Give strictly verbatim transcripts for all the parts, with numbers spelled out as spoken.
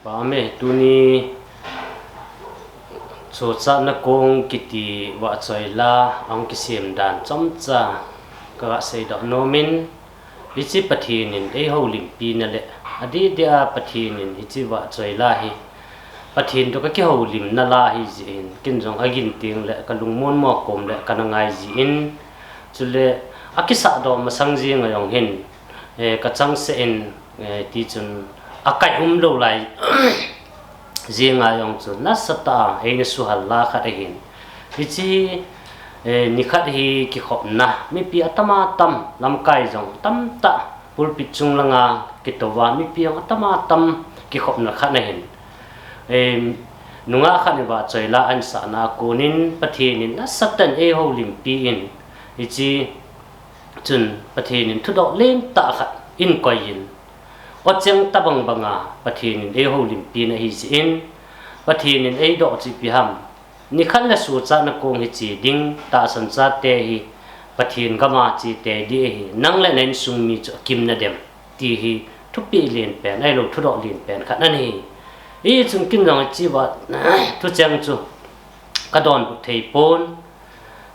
Pame tuni Suhchatna Kong kiti vahchoi la ahung kisem dan chomcha kaga seidoh nomin, hiche Pathen in eihoulimpi na le adeh deh a Pathen in hiche vahchoi la hi Pathen toh kakihoulimna la ahi jeh in, ken jong agin teng le kalungmon mo kom le kana ngai jeh in, chule akisahdoh masang jeng a jong hin, eh, kachangseh in, eh, tichun akai umlou lai jeng a jong chu nasatah a eina suhal la khat ahin. Hiche, eh, nikhat hi kikhopna mipi atam atam, lamkai jong tamtah pulpit chung langa kitouva mipi jong atam atam kikhopna khat ahin. Em, nungah khat in vahchoi la ahin sahna a konin Pathen in nasatah in eihoulimpi in, hiche chun Pathen in thudoh lentah khat eihin koi in, ocheng tabang banga Pathen in eihoulimpi na ahi jeh in, Pathen in eidoh chu ipi ham, nikhat le Suhchatna Kong hi che ding, tahsan chate hi Pathen gam a che tei ding ahi, nang le na insung mi chu akimna dem, ti hi thupeh lenpen, ahilou thudoh lenpen khat ahi. Hichun ken jong hiche va thucheng chu kadonbut thei pon.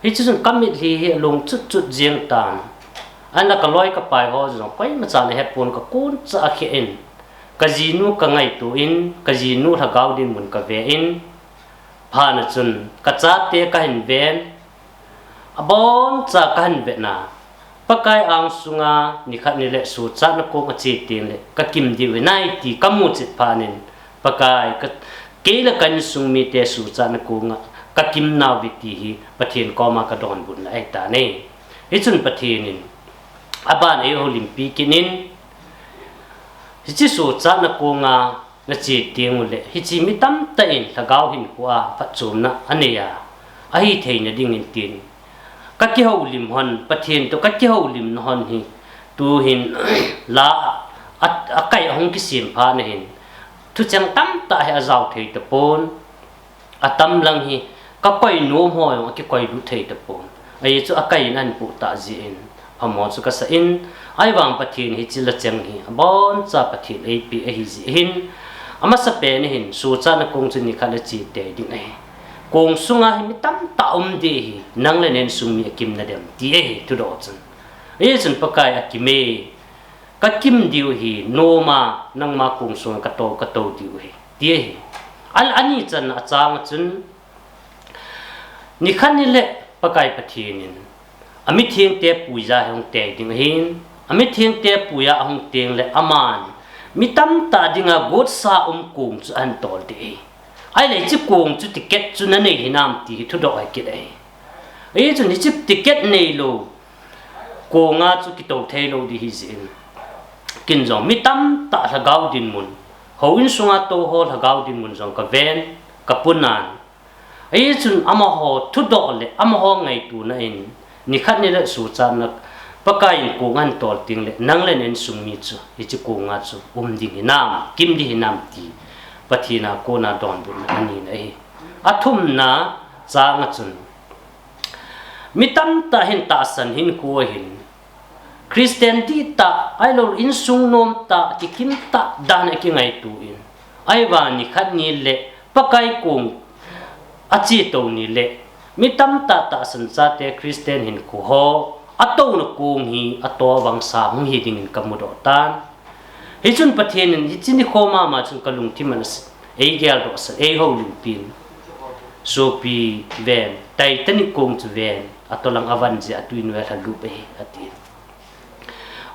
Hiche chun kamitlhi hi along chutchut jeng tan. Ahinla kaloi kapai ho jong koima chan ahepon, kakon cha akhen. Kajinu kangaito in, kajinu lhagao dinmun kave in, phat na chun kachate kahin ven, aboncha kahin vetna, Pakai angsunga nikhat ni le Suhchatna Kong ache teng le kakim diu ahi nai ti kamu chet phat in, Pakai, ka, kei le ka insung mite Suhchatna Kong a kakim nauve ti hi Pathen koma kadonbutna ahitan ahi. Hichun Pathen in aban eihoulimpi kit in, hiche Suhchatna Kong a nache teng ule, hiche mi tamtah in lhagao hinkho a phatchomna anei a, ahi theina dingin tin, kakihoulim hon, Pathen toh kakihoulimna hon hi tuhin la a, akai ahung kisem phat na hin, thucheng tamtah hi ajao thei tapon. Atam lang hi kakoi nom ho jong akikoi lut thei tapon. Ajeh chu akai in ahin poh tah jeh in, phamo chu kasa in, ahivang Pathen hiche la cheng hi aboncha Pathen eipeh ahi jeh hin, amasapen in hin Suhchatna Kong chu nikhat le che tei ding ahi. Kong sunga hi mi tamtah um ding ahi, nang le na insung mi akimna dem ti ahi thudoh chun. Ajeh chun Pakai, akim e, kakim diu ahi, noma nangma kong sunga katou, katou diu ahi, ti ahi. Al ani channa achang a chun, nikhat ni le Pakai Pathen in amithengte puija hi hung tei ding ahin, amithengte puija ahung teng le aman mi tamtah dinga gotsa um kong chu ahin tol ding ahi. Ahile hiche kong chu ticket chu nanei hinam ti hi thudoh ahi kit ahi. Hichun hiche ticket neilou kong a chu kitou theilou ding ahi jeh in, ken jong mi tamtah lhagao dinmun, houin sunga tou ho lhagao dinmun jong kaven, kapunan. Hichun amaho thudoh le amaho ngaitona in, nikhat ni le Suhchatna, Pakai in kong ahin tol teng le nang le na insung mi chu hiche kong a chu um ding hinam, kim ding hinam ti Pathen a kona donbutna anina ahi. Athumna chang a chun, mi tamtah hin tahsan hinkho a hin, Christian dihtah, ahilou insung nomtah, kikim tah dan a kingaito in, ahivang nikhat ni le Pakai kong ache tou ni le, mi tamtah tahsan chate Christian hinkho ho atouna kong hi ato avangsa hung hi dingin kamudoh tan. Hichun Pathen in hiche nikho mama chun kalungthim a eigeldohsah, eihoulimpin, sopi ven, Titanic kong chu ven, atolang avan jeh a tui noi a lhalup ahi, ati.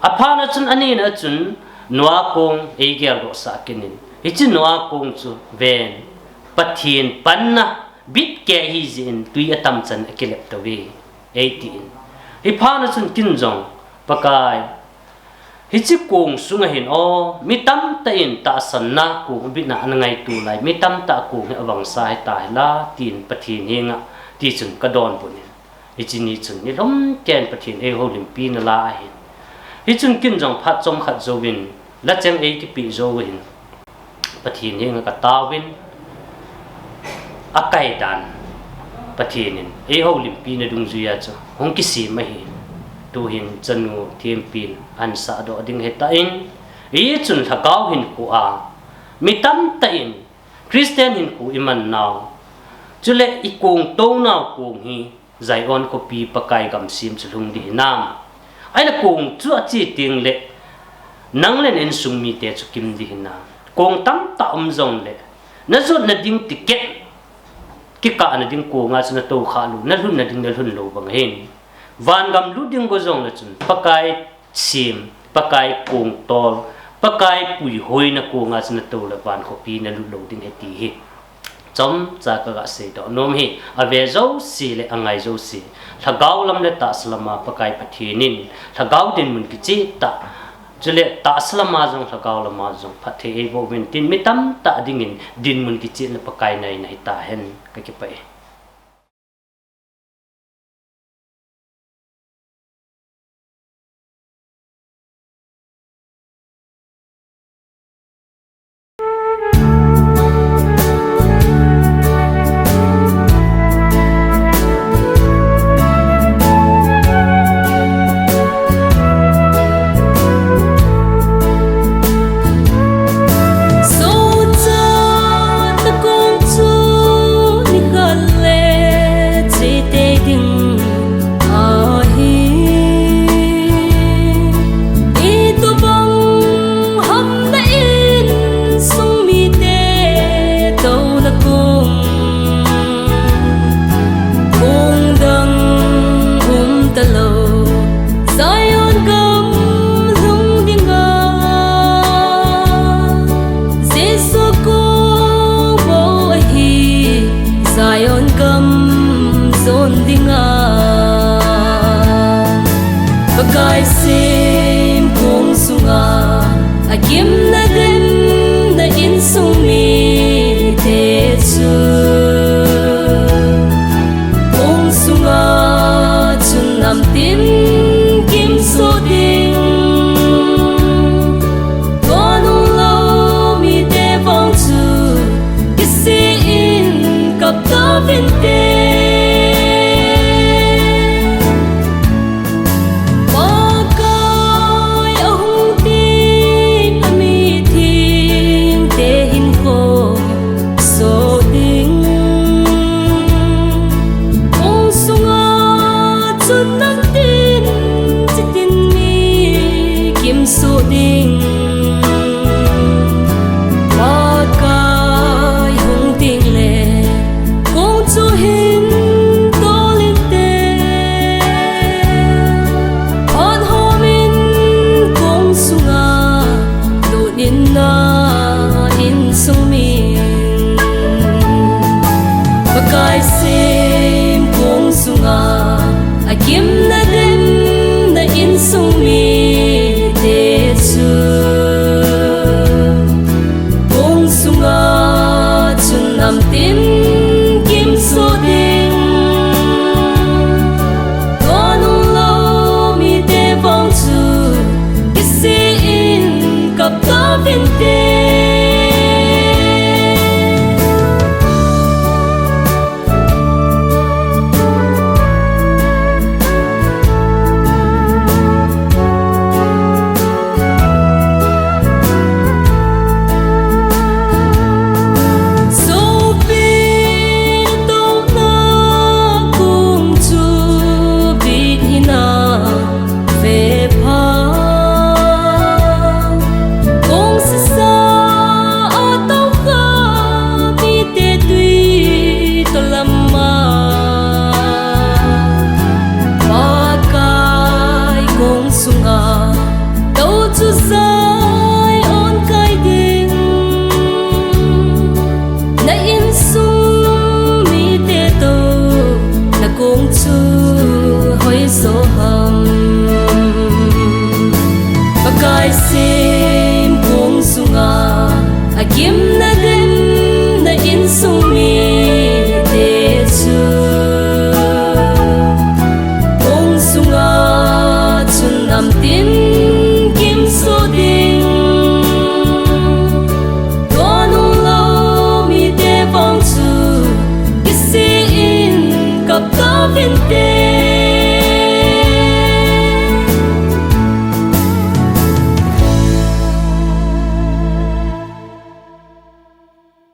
Aphat na chun, anina chun Noah kong eigeldohsah kit in, hiche Noah kong chu ven, Pathen panna bitkeh ahi jeh in tui atam chan akilep tauve, eitin. Hiphat na chun ken jong, Pakai, hiche kong sunga hin o, mi tamtah in tahsanna kong abitna ana ngaito lai, mi tamtah kong hi avangsa hita hila, tin Pathen henga, tichun kadonbut in. Hiche ni chun nilhum ken Pathen eihoulimpi na la ahin. Hichun ken jong phat chomkhat jouvin, lacheng eikipeh jou ahin, Pathen henga kataovin, akai dan Pathen in eihoulimpina dungjuia chu hung kisem ahin, tuhin chanu thempin ahin sahdoh ding ahitan, hichun lhagao hinkho a Mi tamtah in Christian hinkho iman nau, chule ikong tou nau kong hi Zion khopi Pakai gamsem chu lhung ding hinam. Ahile kong chu ache teng le nang le na insung mite chu kim ding hinam. Kong tamtah um jong le najotna ding ticket kikah na ding konga chu natou khah lou, nalhun na ding nalhun lou bang ahin. Vangam lut ding go jong le chun Pakai sem, Pakai kong tol, Pakai puihoina konga chu natou le van khopi nalut lou ding ahi ti hi chomcha kaga seidoh nom e. Ave jouse le angai jouse, lhagao lam le tahsa lama Pakai Pathen in lhagao dinmun kicheh tah, chule tahsa lama jong lhagao lama jong phatthei eiboh uvin tin mi tamtah dingin dinmun kichehna Pakai naina hitahen. Kakipah e. Zion gam lhung dinga, Jesu kong bou ahi, Zion gam jon dinga. Pakai sem kong sunga, agimna demna insung mite chu kong sunga chun namtin kimsoh ding. Tua nung lou mite vang chu kisih in kap tauvinte. Pakai ahung tin amithengte hinkho soh ding. Kong sunga chun namtin chitin mi kimsoh ding. Pakai hung teng le kong chu hin tol inte. Phat hom in kong sunga lut in na insung mi. Pakai sem kong sunga agimna demna insung mite chu kong sunga chun namtin kimsoh ding. Tua nung lou mite vang chu kisih in kap tauvinte. Sopi natong na kong chu bit hina ve pha. Kong sisa a tao kha mite tui to lama. Pakai kong sunga tou chu Zion kai ding. Na insung mite touna kong chu hoi jo ham. Pakai sem kong sunga agimna demna insung mite chu kong sunga chun namtin kimsoh ding. Tua nung lou mite vang chu kisih in kap tauvinte.